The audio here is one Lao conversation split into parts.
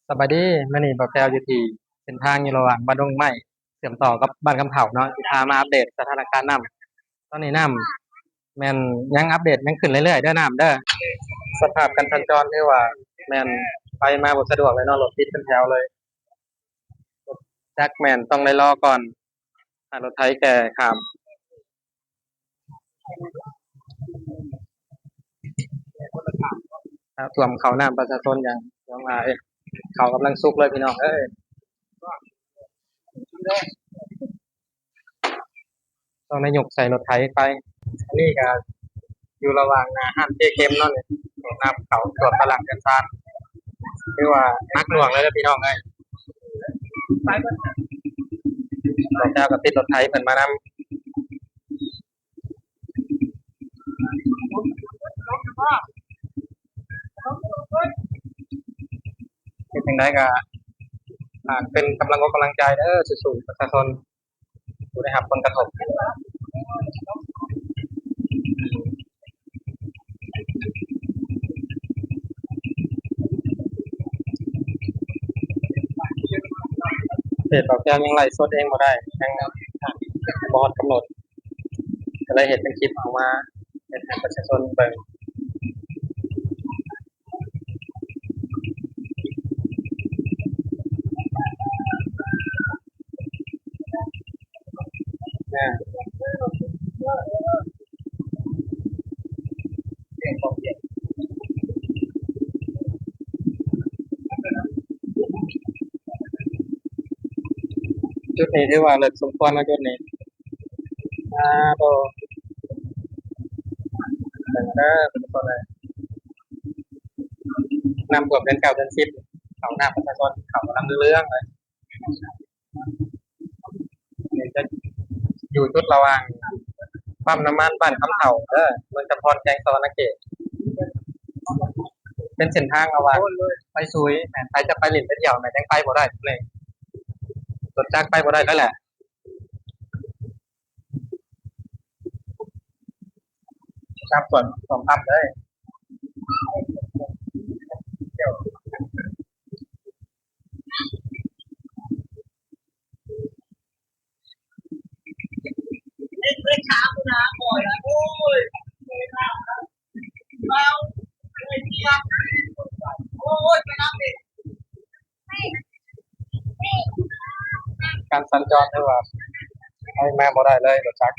ສະບາຍດີ, ມື້ນີ້ບ່າວແກ້ວຢູ່ທີ່ເສັ້ນທາງຢູ່ລະຫວ່າງບ້ານດົງໄມ້ ເຊື່ອມຕໍ່ກັບບ້ານຄຳເຖົ້າເນາະ, ຊິພາມາອັບເດດສະຖານະການນ້ຳ. ຕອນນີ້ນ້ຳແມ່ນຍັງອັບເດດ ຍັງຂຶ້ນເລື້ອຍໆເດີນ້ຳເດີ. ສະພາບການສັນຈອນຖືວ່າແມ່ນໄປມາບໍ່ສະດວກເລີຍເນາະ, ລົດຕິດເປັນແຖວເລີຍ. ຈັກແມ່ນຕ້ອງໄດ້ລໍກ່ອນ ໃຫ້ລົດໄຖແກ່ຂ້າມ. ຖ້າຖ້ວມເຂົ້ານ້ຳປະຊາຊົນຫຍັງ ຫວັງວ່າ ເອີ ເຂົ້າກຳລັງສຸກເລີຍພີ່ນ້ອງເອີຍ. ຕ້ອງໄດ້ຍົກໃສ່ລົດໄຖໄປ. ອັນນີ້ກໍຢູ່ລະຫວ່າງໜ້າຮ້ານເຈເຂັມເນາະ, ນ້ຳເຂົ້າຖ້ວມຕາລ່າງເຮືອນຊານ ຖືວ່າໜັກໜ່ວງເລີຍເດີພີ່ນ້ອງເອີຍ. ບາງເຈົ້າກໍຕິດລົດໄຖເພິ່ນມານຳ. ເຮັດຈັ່ງໃດກໍຝາກເປັນກຳລັງອົກກຳລັງໃຈເດີ, ສູ້ໆ ປະຊາຊົນ ຜູ້ໄດ້ຮັບຜົນກະທົບ. ເພຈບ່າວແກ້ວຍັງໄລຟ໌ສົດເອງບໍ່ໄດ້, ຍັງບໍ່ຮອດກຳນົດ, ກໍເລີຍເຮັດເປັນຄລິບອອກມາ ເຮັດໃຫ້ປະຊາຊົນເບິ່ງ. ຈຸດນີ້ຖືວ່າເລິກສົມຄວນເນາະ ຈຸດນີ້. ອາ ໂຕ ເບິ່ງເດີ ເປັນຕົ້ນເລີຍ ນ້ຳຖ້ວມເດືອນເກົ້າເດືອນສິບ ເຂົ້ານ້ຳປະຊາຊົນ ເຂົ້າກຳລັງເຫຼືອງເລີຍ. ນີ້ຈະຢູ່ຈຸດລະຫວ່າງປ້ຳນ້ຳມັນບ້ານຄຳເຖົ້າເດີ ເມືອງຈຳພອນ ແຂວງສະຫວັນນະເຂດ. ເປັນເສັ້ນທາງລະຫວ່າງໄປສຸຍ ແມ່ນໃຜຈະໄປຫຼິ້ນໄປທ່ຽວແມ່ນຍັງໄປບໍ່ໄດ້ເລີຍ, ລົດຈັກໄປບໍ່ໄດ້ເລີຍແຫຼະ. ນ້ຳຖ້ວມ ຖ້ວມທັບເລີຍ. ການສັນຈອນຖືວ່າໄປມາບໍ່ໄດ້ເລີຍ ລົດຈັກ.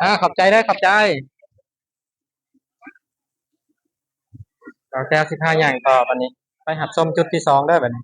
ອາ ຂອບໃຈເດີ ຂອບໃຈ. ເຮົາຊິພາຍ່າງຕໍ່ບັດນີ້ ໄປຮັບຊົມຈຸດທີສອງເດີບັດນີ້.